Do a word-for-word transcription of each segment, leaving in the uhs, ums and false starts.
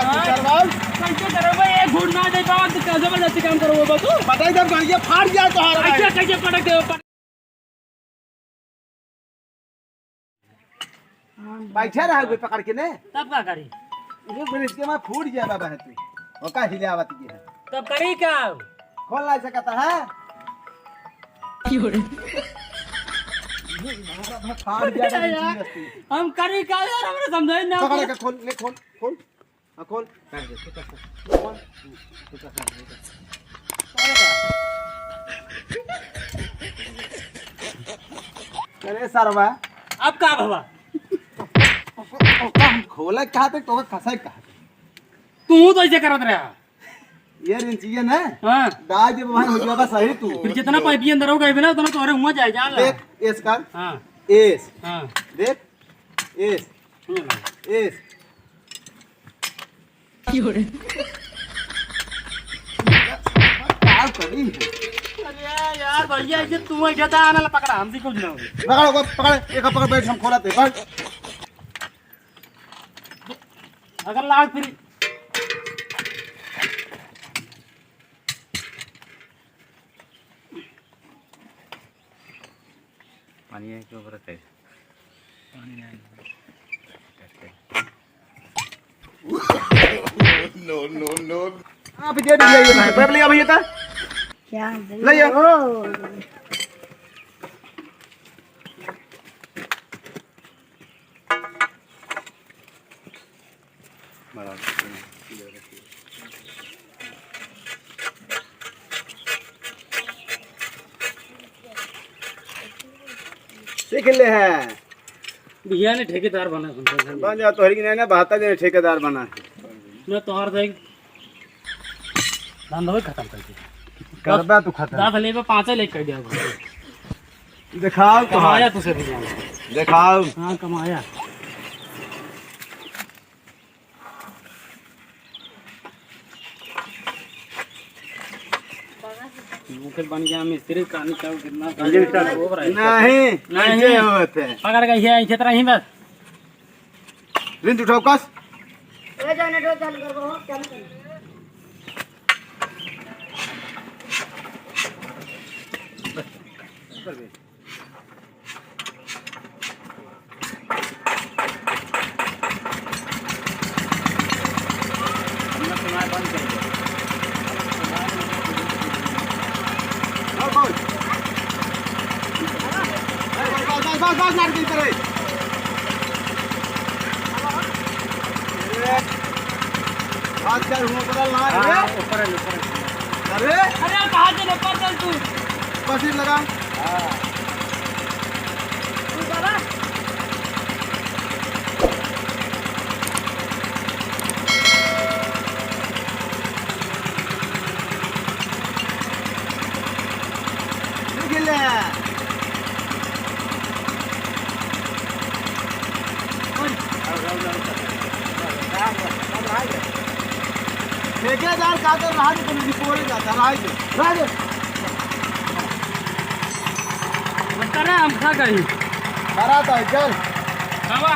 हाँ? करवाओ। कैसे करबे? एक घूंट ना दे पावा तो क्या जबरदस्ती काम करबे तू? बताई जब गाड़िया फाड़ जाए तो हाल कैसे, कैसे पटक दे? बैठे रहा कोई पकड़ के ने। तब का करी? ये ब्रिज के में फूट गया बाबा है तू। ओका हिले आवत के है। तब करी का? खोल ना सकता है। क्यों रे? फाड़ गया अरे यार, हम करी का यार, हमरे समझाई ना। पकड़ के खोल, ले खोल, खोल। हाँ, खोल। खोल। अरे सरवा, अब का भवा? ओका हम खोले कहा थे, तोका कसाई कहा थे। तू तो ऐसे करत रहा। ये रिंचिया ना? हाँ। दाई जब वहाँ हो जाबा सही तू। फिर जितना पाइपी अंदर हो गए ना, उतना तोहरे हुआ जाए, जान ला। देख, एस कर। हाँ। एस। हाँ। देख, एस। ये ला। एस। क्यों रे? का करी? अरे यार, भैया, ऐसे तू ऐसे था, आना ला पकड़ा, हमसे कुछ ना हो। पकड़, ओका पकड़, एक पकड़, बैठ, हम खोला थे, बैठ। अगर लाग फिर। पानी है के ऊपर है? पानी नहीं। No, no, no। आप दे दीजिए ये भाई, पाइप ले आ भैया ता। क्या ले आ। ओ। सीख ले है। भैया ने ठेकेदार बना है। बन जा, तोहरी के नहीं ना, बहता जे ठेकेदार बना है। मैं तोहर देख, धंधा ही खत्म कर दिया। करबा तू खत्म। दस लेबे, पाँचे लेके कर दिया। देखाओ तो कमाया हाथ। तुसे भी जाना। देखाओ। हाँ, कमाया। मुखिल बन गया मिस्त्री, कहानी क्या कितना इंजन स्टार्ट हो रहा है? नहीं, नहीं। ऐसे होते हैं। पकड़ के ये ऐसे तरह ही बस। रिंच उठाओ, कस। ले जाओ, नेटवर्क चालू करो, चालू करो। बस, बस, बस, बस, नाटक करे। बात कर, हुआ बदल ना, अरे। हाँ, ऊपर है, ऊपर है। अरे। अरे, कहाँ से ऊपर चल तू? बस ही लगा। हाँ। तू बाबा। देख ले। ठेकेदार का तो रहा नहीं, तो नहीं बोले जाता, रहा ही दे, रहा दे। मत करे, हम खा गई। करा तो, चल। बाबा।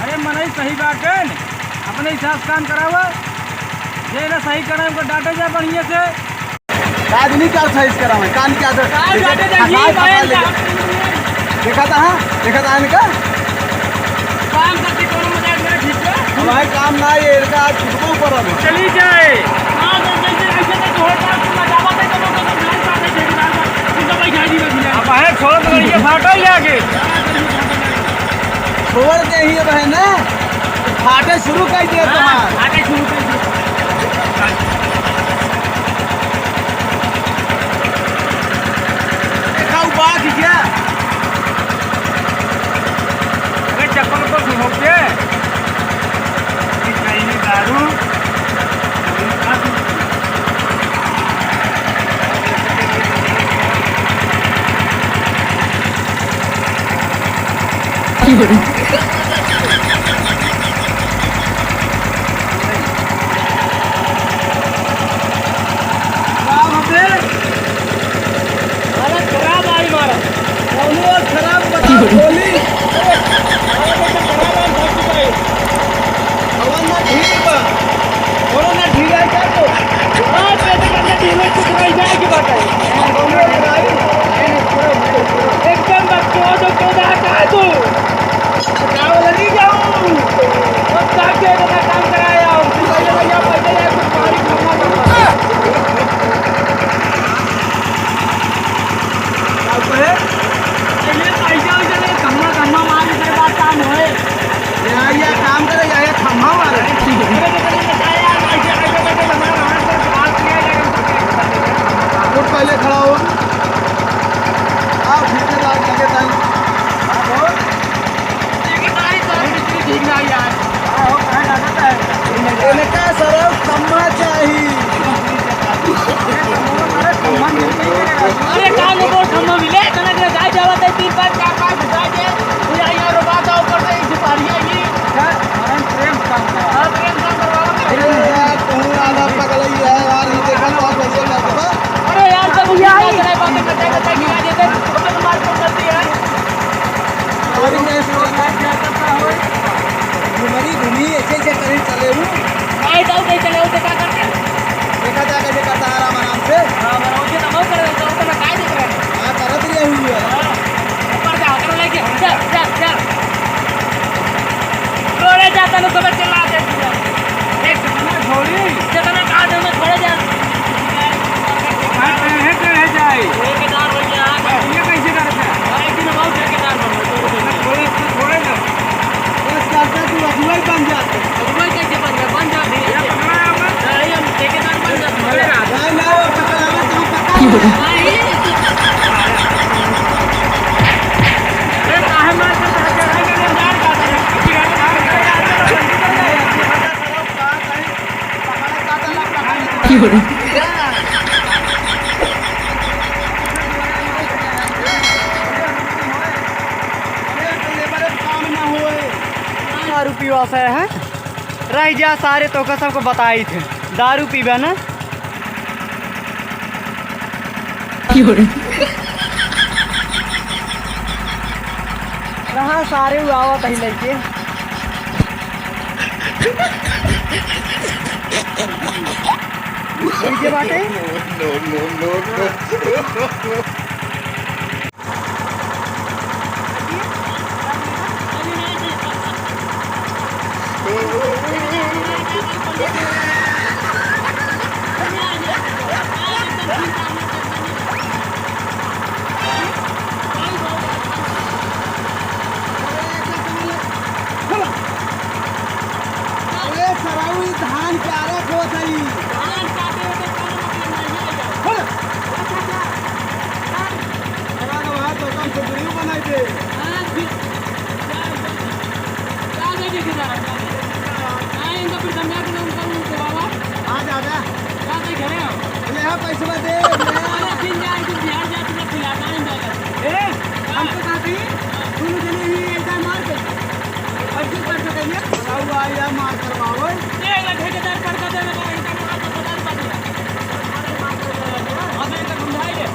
अरे मनई सही बाटे, अपने हिसाब से काम करावा, जे ना सही करे उनको डांटे जा बढ़िया से। आदमी का सही से करावे, कान क्या दे-, का देखा, डांटे जा, खसाल, ये खसाल भाई लेके। देखा था, हाँ? देखा था इनका? काम करके कोनो मजाक ना ठीक है। हमारे काम ना ये, इनका आज छुटको ऊपर अब। चली जाए। हाँ, तो जैसे ऐसे तो जो है, तो तुम मजाक मत करो, तो गाल काटे थे, गाल काटे। तुम तो भाई जाए नहीं, भाई जाए। अब है, छोड़ दो, ये फाटो ही आगे। छोड़ दे ही अब है ना, फाटे शुरू कर दिया हाँ, तुम्हारा। फाटे शुरू कर दिया। देखा, वो बात ही क्या? अरे चप्पल ऊपर घुमाओ के? ये कहीं नहीं दारू। तू गाँव वाला नहीं जाऊँ। अब जाके इतना काम कराया, पहले भैया, पहले जाके तुम्हारी खम्मा करवा। क्या कहे? ये पैसा वैसा नहीं, खम्मा, खम्मा मार, इधर बात काम होए। यहाँ ये काम करे, यहाँ ये खम्मा मारे। अरे तो कहीं बताया, ऐसे, ऐसे करके हमारा हाथ से बात किया जाएगा। वो पहले खड़ा हो। आओ, ठीक है, आओ, ठीक है, ताई। हाँ, बोल। ठीक है, ताई, तो हम बिजली ठीक ना आई आज। हाँ, हो, कहाँ जाना था? इनका सरऊ खम्मा चाही। अरे, कहाँ लोगों को खम्मा मिले? इतना के जाए जावा तय तीन, पाँच, चार, पाँच घुसा के, ये आई और बात आओ कर दे, इस बारी आई। हाँ, प्रेम काम का। हाँ, प्रेम काम करवाओ। अरे यार, तू आधा पगलई है यार, ये देखा तो आप कैसे करते हो? अरे यार, जब ये आई। बातें करते, करते गिरा देते, तो तुम्हारे को गलती है। अरे, मैं इसको क्या करता हूँ? घुमरी घुमी, ऐसे ऐसे कहीं चले हूँ। नहीं, जाओ, कहीं चले हो, तो क्या करते हैं? देखा जाए कैसे करता है आराम आराम से। हाँ, बराबर से तो हम कर रहे हैं, तो मैं काय देख रहे हैं? हाँ, करत रही हुई है। हाँ, ऊपर जा, उधर लेके, चल, चल, चल। जोड़े जाता नु, खबर चला दे दिया। एक घटना छोड़ी। जितना कहा दे, मैं थोड़े जा। हाँ, कहे, कहे जाए। ठेकेदार भैया, ये कैसे करते हैं? अरे, एक दिन हम और ठेकेदार बन गए। थोड़े, थोड़े ना। बस करता तू अगुवाई बन जाते। अगुवाई कैसे बन गया? बन जाते हैं। ये पकड़ा है आपने? नहीं, हम ठेकेदार बन जाते हैं। नहीं, नहीं, वो पकड़ा है, तुम पकड़ा है। नहीं। अरे, काहे मार के भाग गया? दारू पीवा से है, रह जा सारे, तोका सबको बताई थे, दारू पीबा ना। रहा सारे, उ आवत ही लइके। ठीक है बाटे। अरे सरऊ, ई धान क्यारे बोत हई। धान काटे के कौनो मतलब नहीं है। बोल। अरे तो वहाँ तो कम से वीडियो बनाई दे। हाँ, फिर क्या है, क्या है? क्या है, क्या है? हाँ, इनको फिर समझा के लोग करूँ उनको बाबा। हाँ, दादा। क्या भाई घरे हो? ले आ पैसवा दे, ले आ। अरे, फिर जाए, फिर बिहार जाए, फिर खिलाना है, जाएगा। ए, हम तो कहते हैं, दोनों जने ही ऐसा मार के। अब क्यों कर सकेंगे? बताओ, आ या मार करवाओ। ये लगे के डर पड़ जाते हैं, इनका मुंह तो पता नहीं पड़ता। अबे इनका समझाइए।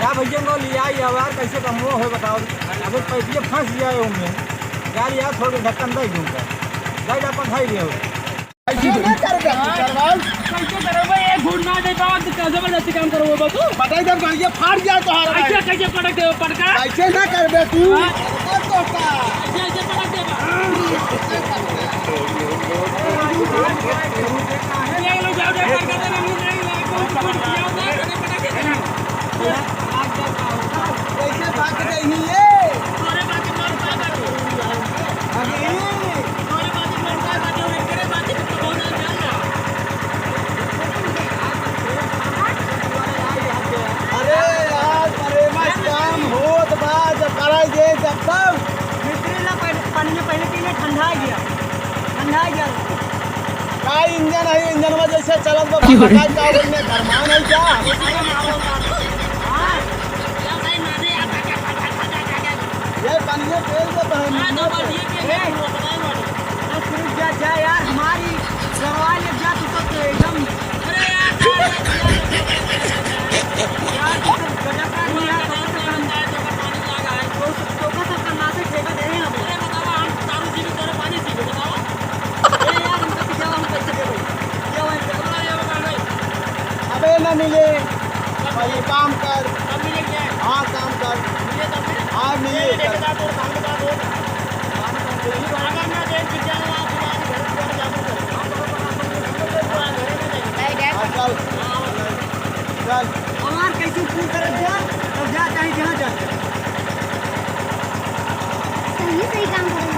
का भैया को लिया यार, कैसे कमो हो बताओ। अबे पैसे फंस जाए उनमें। यार, यार, थोड़े धक्का नहीं दूंगा। गाड़ी अपन खाई लियो। ऐसे ना कर दे, हाँ। करवाओ। कैसे करबे? एक घूंट ना दे पावा तो कैसे जबरदस्ती काम करबे तू? बताई दे, गाड़िया फाड़ जाए तो हाल ऐसे है। कैसे पटक दे, पटका? ऐसे ना करबे तू। हाँ। कर तो का? ऐसे, ऐसे पटक दे बा। ये लो, जाओ, जाओ, पटका दे, हम लोग नहीं, नहीं, कोई, कोई, कोई, कोई, कोई, कोई, कोई, कोई, कोई, कैसे भाग गई ये? तोरे बाकी लोग का बाकी? अभी? तोरे बाकी लोग का बाकी? और एकरे बाकी तो बहुत जान रहा। अरे यार, प्रेमा काम होत बा, जब कराई दे, जब तब। मिस्त्री ला पहले, पानी में पहले पीले, ठंडा गया, ठंडा गया। का इंजन है, इंजन में जैसे चलत बा, क्यों रे? का, का ओइमे गरमान है क्या? ये पानी में तेल देता है, हाँ, तो बस ये के लिए वो बताए वाले। बस रुक जा, जा यार, हमारी गरवा ले जा, तू तो एकदम, अरे यार, यार, तू तो गजब चल, चल। हमार कैसे फोन करत जा, तब जा, चाहे जहाँ जा। सही, सही काम करत